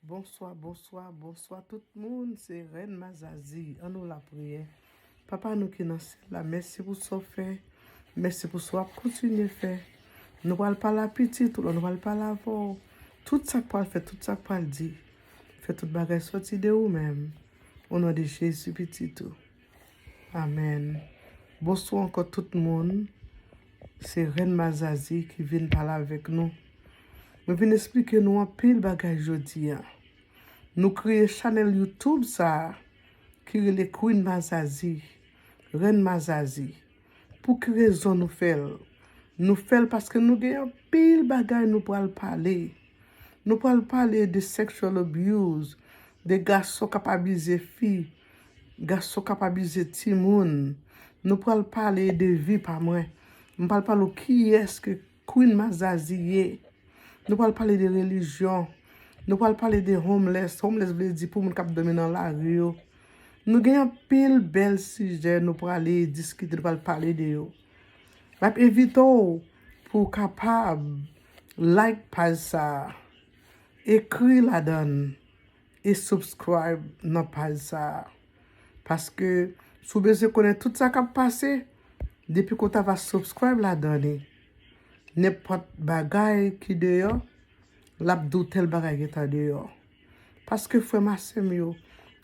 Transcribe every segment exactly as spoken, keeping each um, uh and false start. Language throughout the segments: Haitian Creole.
Bonswa, bonswa, bonswa tout moun. Se Rèn Mazazi. Ann nou lapriyè. Papa nou ki nan syèl la, mèsi pou sa w fè. Mèsi pou sa w ap kontinye fè. Nou pral pale a pitit ou la, nou pral pale avè w. Tout sa k pral fèt, tout sa k pral di. Fè tout bagay sòti de ou menm. O non de Jezi, pitit ou. Amèn. Bonswa ankò tout moun. Se Rèn Mazazi ki vin pale avèk nou. Mwen vin esplike nou anpil bagay jodi a. Nou kreye chanèl YouTube sa a ki rele Queen Mazazi, Rèn Mazazi. Pou ki rezon nou fè l? Nou fè l paske nou gen anpil bagay nou pral pale. Nou pral pale de sexual abuse, de gason k ap abize fi, gason k ap abize timoun. Nou pral pale de vi pa mwen. M pral pale w kiyès ke Queen Mazazi ye. Nou pral pale de relijyon. Nou pral pale de homeless. Homeless vle di pou moun k ap dòmi nan lari yo. Nou gen anpil bèl sijè nou prale diskite, nou pral pale de yo. M ap envite w pou w kapab like paj sa a, ekri ladan l e subscribe nan paj sa a. Paske si w bezwen konnen tout sa k ap pase, depi ke w ta va subscribe ladan li, nenpòt bagay ki deyò, l ap di w tèl bagay gentan deyò. Paske frè m a sè m yo,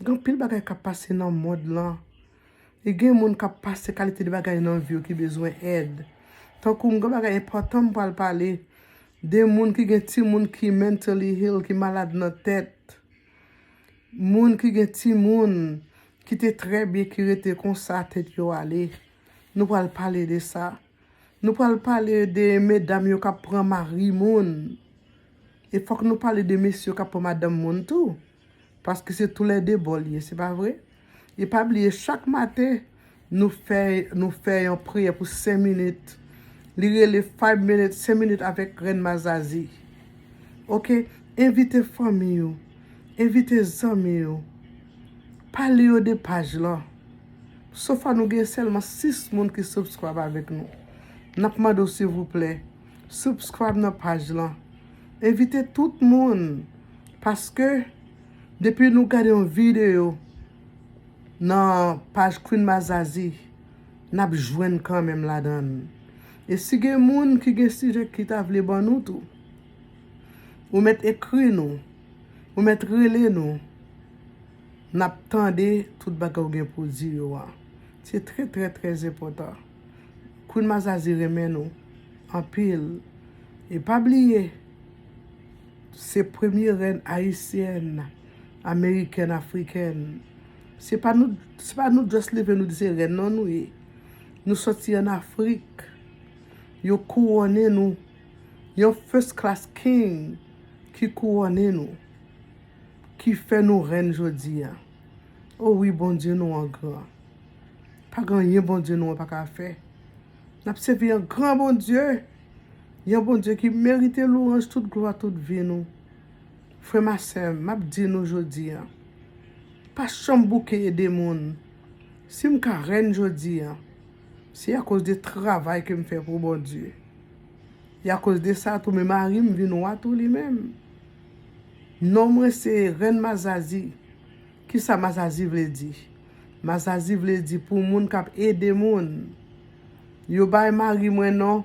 gen anpil bagay k ap pase nan mond lan. E gen moun k ap pase kalite de bagay nan vi yo ki bezwen èd. Tankou m gen bagay enpòtan m pral pale de moun ki gen timoun ki mentally ill, ki malad nan tèt. Moun ki gen timoun ki te trè byen, ki rete konsa, tèt yo ale. Nou pral pale de sa. Nou pral pale de medam yo k ap pran mari moun. E fòk nou pale de mesye yo k ap pran madanm moun tou. Paske se toulède bò l ye, se pa vre? E pa bliye, chak maten, nou fè, nou fè yon priyè pou senk minit. Li rele five minutes, senk minit avèk Rèn Mazazi. Oke? Envite fanmi yo. Envite zanmi yo. Pale yo de paj lan. Sofwa nou gen sèlman sis moun ki subscribe avèk nou. N ap mande w silvouplè, subscribe nan paj lan. Envite tout moun. Paske depi nou gade yon videyo nan paj Queen Mazazi, n ap jwenn kanmenm ladan l. E si gen moun ki gen sijè ki ta vle ban nou tou, ou mèt ekri nou, ou mèt rele nou. N ap tande tout bagay ou gen pou di yo a. Se trè, trè, trè enpòtan. Queen Mazazi renmen nou anpil. E pa bliye, se premye rèn ayisyèn, amerikèn, afrikèn. Se pa nou, se pa nou just leve nou di se rèn non nou ye. Nou sòti ann Afrik. Yo kouwone nou. Yon first class king ki kouwone nou, ki fè nou rèn jodi a. O wi, Bondye nou an gran. Pa gen anyen Bondye nou an pa ka fè. N ap sèvi yon gran Bondye. Yon Bondye ki merite lwanj, tout glwa, tout vi nou. Frè m a sè m, m ap di nou jodi a, pa janm bouke ede moun. Si m ka rèn jodi a, se akoz de travay ke m fè pou Bondye. E akoz de sa tou, men mari m vin wa tou li menm. Non mwen se Rèn Mazazi. Kisa Mazazi vle di? Mazazi vle di pou moun k ap ede moun. Yo bay mari mwen non